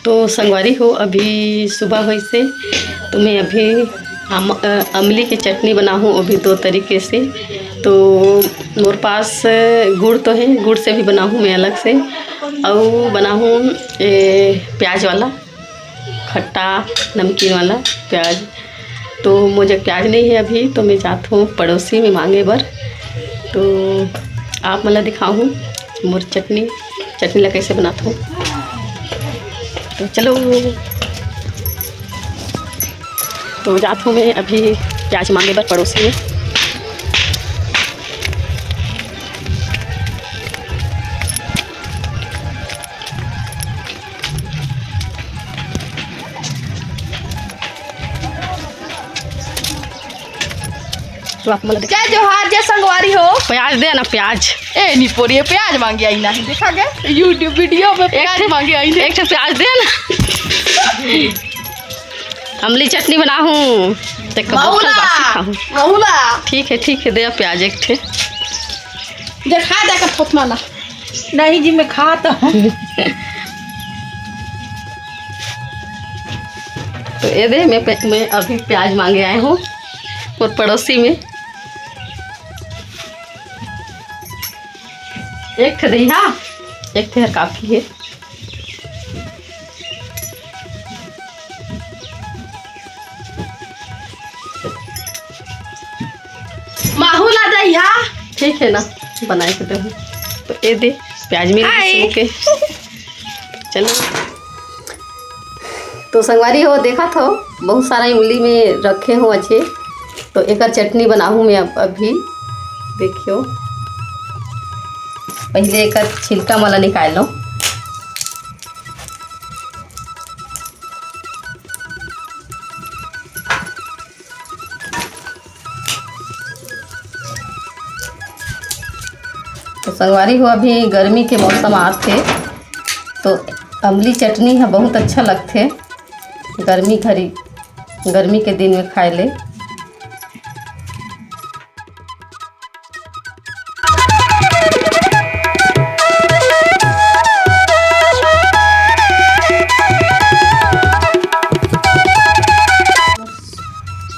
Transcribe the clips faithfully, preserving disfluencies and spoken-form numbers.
तो संगवारी हो, अभी सुबह होइसे, तो मैं अभी अम-, अ, अमली के चटनी बनाहूँ, वो भी दो तरीके से। तो मोर पास गुड़ तो है, गुड़ से भी बनाहूँ मैं अलग से, अउ बनाहूँ ए, प्याज वाला, खट्टा नमकीन वाला प्याज। तो मोर जग प्याज नहीं है अभी, तो मैं जात हूँ पड़ोसी में मांगे बर। तो आप मन ला दिखाहूँ मोर चटनी, चटनी ला कैसे बनात हूँ। तो चलो, तो जात हूँ मैं अभी प्याज मांगे बर पड़ोसी में। तो आप मन ला देख- जय जोहार, जय संगवारी हो। प्याज दे ना, प्याज। ए, नी पोरी, प्याज मांगे आई ना, देखा गया YouTube वीडियो में प्याज एक ठे, मांगे आई ना। एक ठे प्याज दे ना। अमली चटनी बनाहूँ, ते कबूतर महुला, बासी खाहूँ। महुला। ठीक है, ठीक है, दे प्याज एक ठे। देखा दे कर फोतमाला। नहीं जी, मैं खात हूँ। तो ये दे, मैं पे-, मैं अभी प्याज मांगे आए हूँ और पड़ोसी में एक ठे दे, हाँ, एक ठे काफी है। माहू ला दे, हाँ। ठीक है ना, बनाए के दे। तो ये दे, प्याज में हाय। के चलो। तो संगवारी हो, देखा थो, बहुत सारा इमली में रखे हो अच्छे। तो एकर चटनी बनाहूँ मैं अब, अभी। देखियो, पहले एकर छिलका मला निकाल लो। तो संगवारी हो, अभी गर्मी के मौसम आत हे, तो अमली चटनी ह बहुत अच्छा लगथे गर्मी घरी, गर्मी के दिन में खाए ले।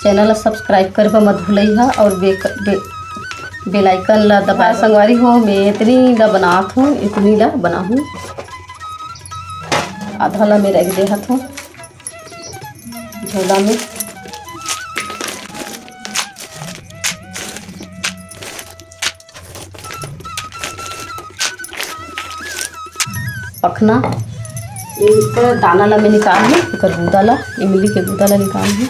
चैनल ला सब्सक्राइब करे बर मत भूलइहा और बे-, बे-, बेल आइकन ला दबाए। संगवारी हो, मैं इतनी ला बनात हूँ, इतनी ला बनाहूँ, आधा ला मैं रख देहत हूँ झोला में। पखना, इनका दाना ला मैं निकाल लूँ, एकर गूदा ला, इमली के गूदा ला निकाल लूँ।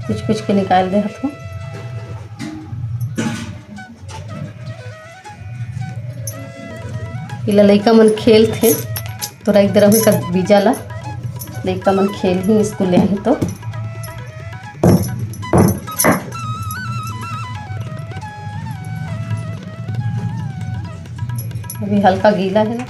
कुछ कुछ के निकाल देहत हूँ। इला लइका मन खेलथे, तो रख दे रहूँ एकर बीजा ला। लइका मन खेलही, स्कूल ले आही तो। अभी हल्का गीला है ना।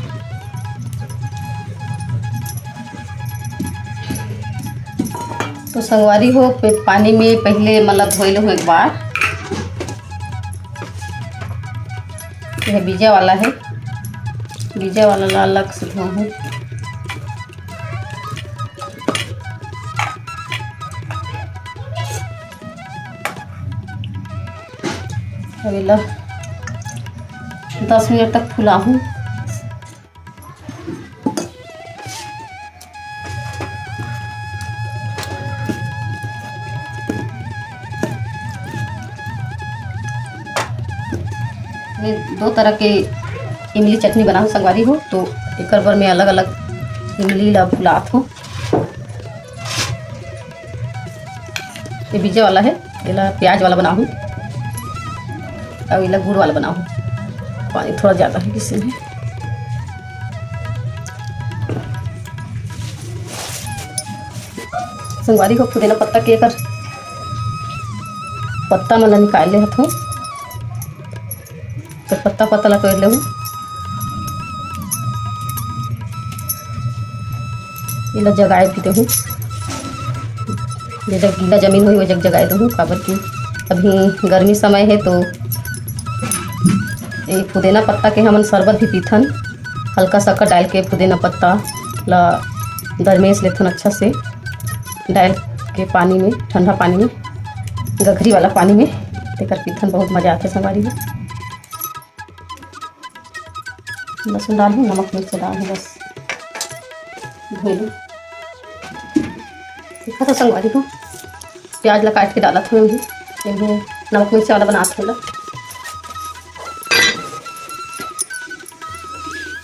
तो संगवारी हो, पे-, पानी में पहले मतलब धोए लेहूँ एक बार। यह बीजा वाला है, बीजा वाला ला अलग से धोहूँ। अब एला दस मिनट तक फुलाहूँ। मैं दो तरह के इमली चटनी बनाहूँ संगवारी हो, तो एकर बर मैं अलग-अलग इमली ला फुलात हूँ। ये बीजा वाला है, एला प्याज वाला बनाहूँ, अउ एला गुड़ वाला बनाहूँ। पानी थोड़ा ज़्यादा है, किसी में संगवारी हो, पुदीना पत्ता के एकर पत्ता मन ला निकाल लेहत हूँ। तो पत्ता पत्ता ला तोड़ लेहूँ, एला जगाए भी देहूँ। जे जग गीला जमीन होही, वो जग जगाए दूहूँ, काबर कि अभी गर्मी समय हे, तो ये पुदीना पत्ता के हमन शरबत भी पीथन। हल्का शक्कर डाल के पुदीना पत्ता ला दरमेस लेथन अच्छा से, डाल के पानी में, ठंडा पानी में, गघरी वाला पानी में, तेकर पीथन, बहुत मजा आथे संगवारी हो। लहसुन डालहूँ, नमक मिर्च डालहूँ, बस धोए लूँ। देखा था संगवारी हो, प्याज ला काट के डालत हूँ, अभी नमक मिर्च वाला बनात हूँ ला।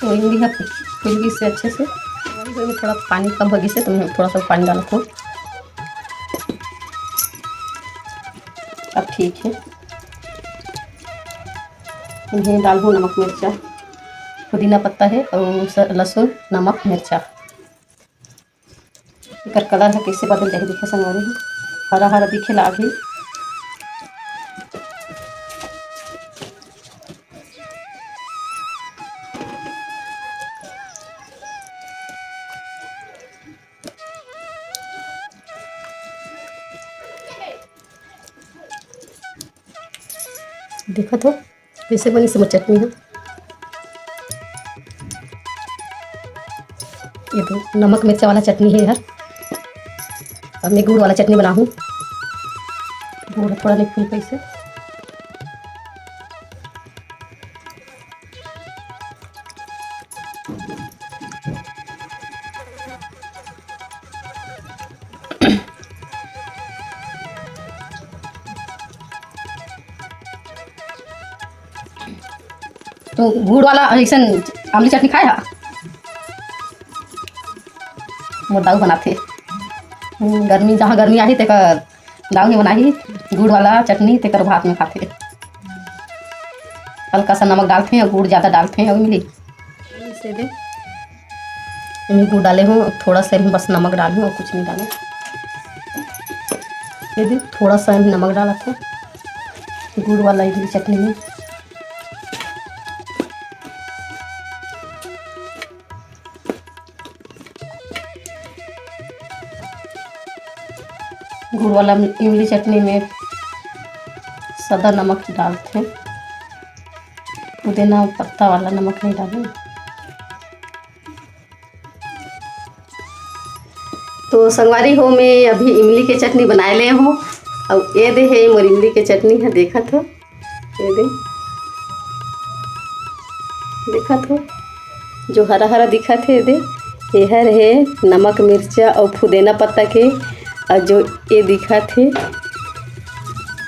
तो इमली ह फूल गिस हे अच्छे से, अभी थोड़ा पानी कम हो गिस हे, तो मैं थोड़ा सा पानी डालत हूँ। अब ठीक है, इम्हे डालहूँ नमक मिर्चा, पुदीना पत्ता है और स-, लहसुन, नमक, मिर्चा। एकर कलर ह कइसे बदल जाही, देखा संगवारी हो, हरा हरा दिखे लागही। देखत हो कइसे बनिस मोर चटनी ह। ये तो नमक मिर्चा वाला चटनी हे यार। अब मैं गुड़ वाला चटनी बनाहूँ। गुड़ थोड़ा नहीं फूल कैसे। तो गुड़ वाला अइसन अमली चटनी खाए हा? मोर दाऊ बनाथे। हम्म, गर्मी, जहाँ गर्मी आही, तेकर दाऊ ने बनाही गुड़ वाला चटनी, तेकर भात में खाथे। हल्का सा नमक डालथे और गुड़ ज़्यादा डालथे और मिली। इसे दे, मैं गुड़ डाले हूँ, थोड़ा सा ही बस नमक डालूँ और कुछ नहीं डालूँ। ये दे, थोड़ा सा ही नमक डाला था गुड़ वाला इडली चटनी में। गुड़ वाला इमली चटनी में सादा नमक डालथे, पुदीना पत्ता वाला नमक नहीं डालूँ। तो संगवारी हो, मैं अभी इमली के चटनी बनाए ले हूँ। अब ये दे है मोर इमली के चटनी है, देखत हो, ये दे, देखत हो, जो हरा हरा दिखत हे, ये दे, एहर हे नमक मिर्चा और पुदीना पत्ता के, और जो ये दिखत हे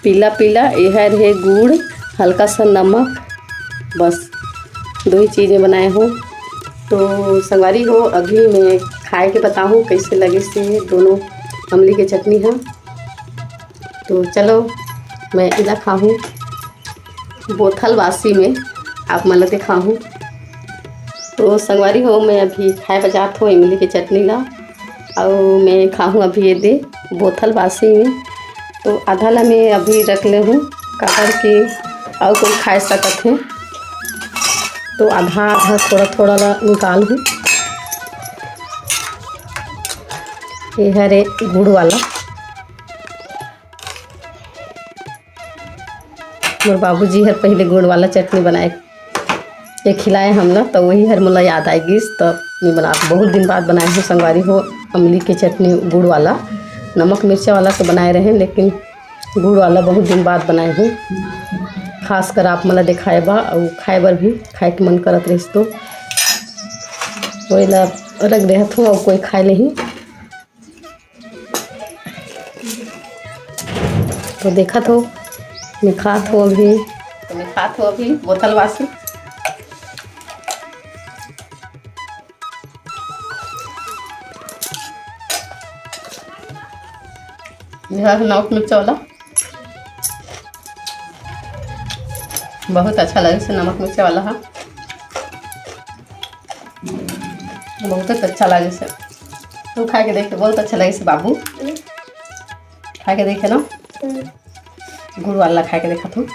पीला पीला, एहर हे गुड़, हल्का सा नमक, बस दो ही चीज़ें बनाए हूँ। तो संगवारी हो, अभी मैं खाए के बताहूँ कैसे लगिस हे दोनों अमली के चटनी ह। तो चलो, मैं इला खाहूँ बोतल बासी में, आप मन ला दिखाहूँ। तो संगवारी हो, मैं अभी खाए बर जात हूँ इमली के चटनी ला, अउ मैं खाहूँ अभी ये दे बोतल बासी में। तो आधा ला मैं अभी रख ले हूँ, काबर कि अउ कोई खाए सकत हे, तो आधा आधा थोड़ा थोड़ा ला निकाल हूँ। ये हरे गुड़ वाला, मोर बाबूजी हर पहिले गुड़ वाला चटनी बनाए के खिलाए हमला, त वही हर मोला याद आए गिस, त मैं बना, बहुत दिन बाद बनाए हूँ संगवारी हो, अमली के चटनी गुड़ वाला। नमक मिर्चा वाला तो बनाए रहे, लेकिन गुड़ वाला बहुत दिन बाद बनाए हूँ, खासकर आप मोला देखाए बा, अउ खाए बर भी, खाए के मन करत रहिस तो वही ला रख देहत हूँ, अउ कोई खाए लेही। तो देखत हो, मैं खात हो अभी। तो मैं खात हो अभी बोतल वासी। नमक मिर्चा वाला बहुत अच्छा लगे से, नमक मिर्चा वाला हा। बहुत अच्छा लागे से। तू खा के देख, बहुत अच्छा लागे से बाबू। खा के देखे ना, गुड़ वाला खा के देखा तू।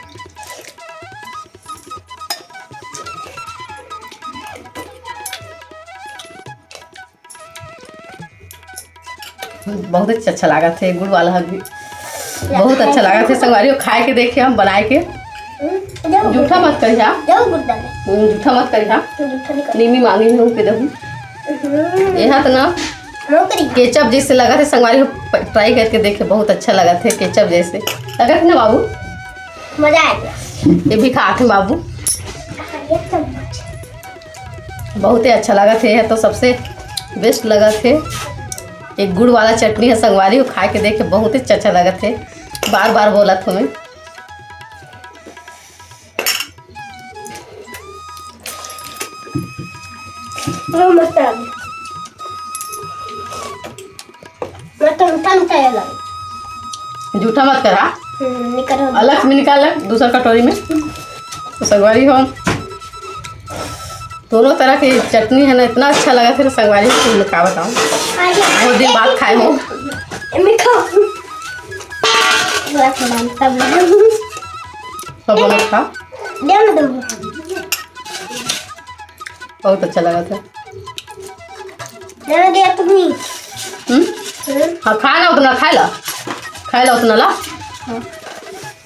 बहुत अच्छा, अच्छा लागत हे गुड़ वाला ह भी। बहुत अच्छा लागत हे संगवारी हो, खाए के देखे हम बनाए के। हम्म, जरूर जूठा मत करिहा। जरूर गुड़ डाले। हम्म, जूठा मत करिहा। जूठा नहीं कर। नीमी मांगी हूँ के दहू। हम्म। एहा तो ना नौकरी। केचप जैसे लगत हे संगवारी हो, ट्राई करके देखे, बहुत अच्छा लगत हे केचप जैसे। लगत हे ना बाबू? मजा आ गया। ये भी खात हे बाबू। हाँ, ये सब। बहुत ही अच्छा लगत हे, ये तो सबसे बेस्ट लगत हे। एक गुड़ वाला चटनी हे संगवारी हो, खा के देखे बहुत ही अच्छा लगत हे, बार बार बोलत हूँ मैं। वो मस्त लगे। मैं तो मीठा मीठा ये लगे। जूठा मत करा। हम्म, निकल हो। अलग में निकाल ले, दूसर कटोरी में। तो संगवारी हो, दोनों तरह के चटनी हे ना, इतना अच्छा लगत हे ना संगवारी हो, मैं का बताऊँ। अरे, बहुत दिन बाद खाए हो। मीठा। पूरा खा, सब लोग। सब लोग खा। दे ना तुम। बहुत अच्छा लगत हे। दे ना दिया तुमने। हम्म? हम्म। हाँ, खा ना उतना, खा ला। खा ला उतना ला। हाँ।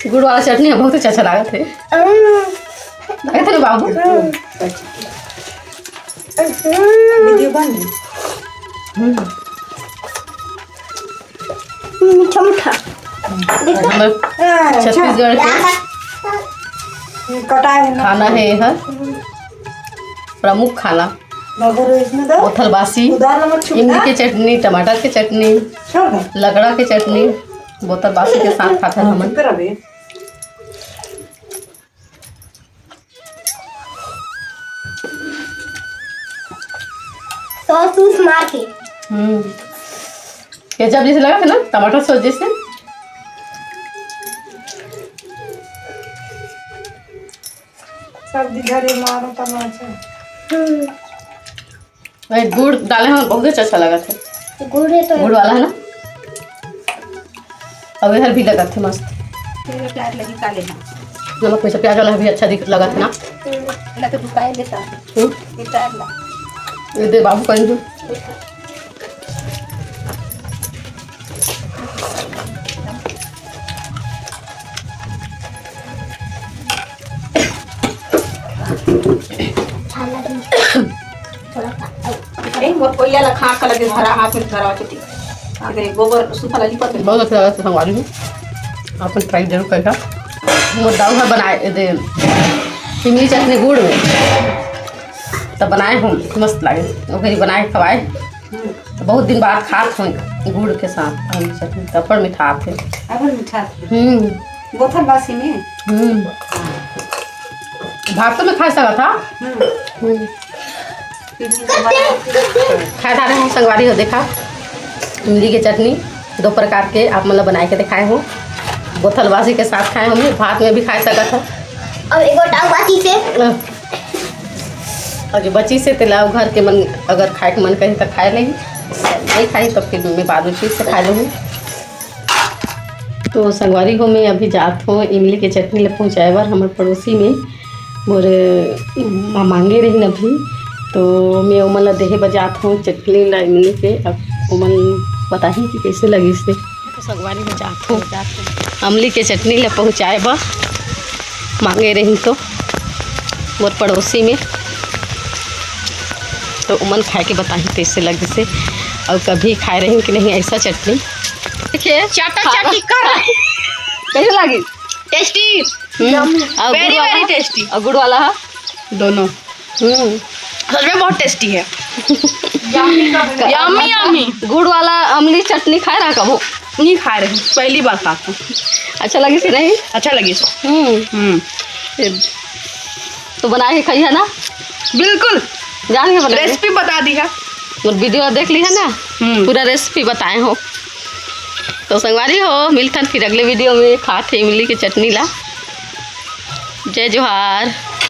गुड़ वाला चटनी हे, बहुत अच्छा, अच्छा लागत हे। हम्म। लागत हे ना बाबू? हम्म। हम्म। वीडियो बन रही। हम्म। मीठा मीठा। देखो। हमर हाँ, अच्छा। छत्तीसगढ़ के ये कटाए हे ना। खाना हे, ये ह प्रमुख खाना। मगर इसमें तो बोथल बासी, उधार नमक छुपा। इमली के चटनी, टमाटर के चटनी, छोड़ दे। लकड़ा के चटनी, बोथल बासी के साथ खाथन हाँ, हमन। चुप कर अबे। सॉस उस मार के। हम्म। केचप जैसे लगत हे ना, टमाटर सॉस जैसे। सब घरे मारो तमाचा। हम्म। भाई गुड़ डाले हे, बहुत अच्छा लगत हे। गुड़ हे तो गुड़ वाला हे ना, अउ एहर भी लगत हे मस्त। तेल प्याज लगी का लेना? नमक में से प्याज वाला भी अच्छा दिख, लगत हे ना। हम्म। एला तो ढुकाए देता। हम्म। ये प्याज ला। ये दे बाबू, कर दो। ए, मोर कोइया ला खांक लगे धरा, हाथ में धरा चुटी। अरे, गोबर सूखा ला लिपत हे। बहुत अच्छा लगा संगवारी हो, अपन ट्राई जरूर करिहा। मोर दाऊ ह बनाए दे इमली चटनी गुड़ में, त बनाए हो, मस्त लागे, ओकरी बनाए के खवाए। हम्म। बहुत दिन बाद खात हूँ गुड़ के साथ आलू चटनी, तब पर मिठाथे। अब मिठाथे। हम्म। बोथल बासी में? हम्म। भात तो में खा सकत हा। हम्म। हम्म। खाए था रहे हम संगवारी हो, देखा, इमली के चटनी दो प्रकार के आप मन ला बनाए के दिखाए हो। बोथल बासी के साथ खाए हमने, भात में भी खा सकत हा। अब एगो टांग बासी से। अउ जो बचिस हे तेला घर के मन अगर खाए के मन कही त खाए लेही, नहीं खाही त फिर मैं बाद में फिर से खा लूँगी। तो संगवारी हो, मैं अभी जात हों इमली के चटनी ल पहुँचाए बर हमर पड़ोसी में। मोर माँ मांगे रहिन अभी, तो मैं ओमन ल देहे बर जात हों चटनी ल इमली के। अब ओमन बताही कि कैसे लगिस हे। तो संगवारी हो, जात हों अमली के चटनी ल पहुँचाए बर। मांगे रहिन तो मोर पड़ोसी में, तो उमन खाए के बताही कैसे लगिस हे, अउ कभी खाए रहिन कि नहीं ऐसा चटनी। देखिए, चाटा चाटी कर रहे। कैसे लगी? टेस्टी। हम्म, अउ गुड़ वाला? Very tasty। अउ गुड़ वाला हा? दोनों। हम्म। सच में बहुत टेस्टी है। Yummy, yummy. गुड़ वाला अमली चटनी खाए रहा कबो? नहीं खाए रहे, पहली बार खात हूँ। अच्छा लगिस कि नहीं? अच्छा लगिस। हम्म। हम्म। फिर तो बनाए के खाई है ना? बिल्कुल। जान के बनाए। रेसिपी बता दी है। मोर वीडियो देख ली है ना? हम्म। पूरा रेसिपी बताए हो। तो संगवारी हो, मिलथन फिर अगले वीडियो में। खात हे इमली के चटनी ला। जय जोहार।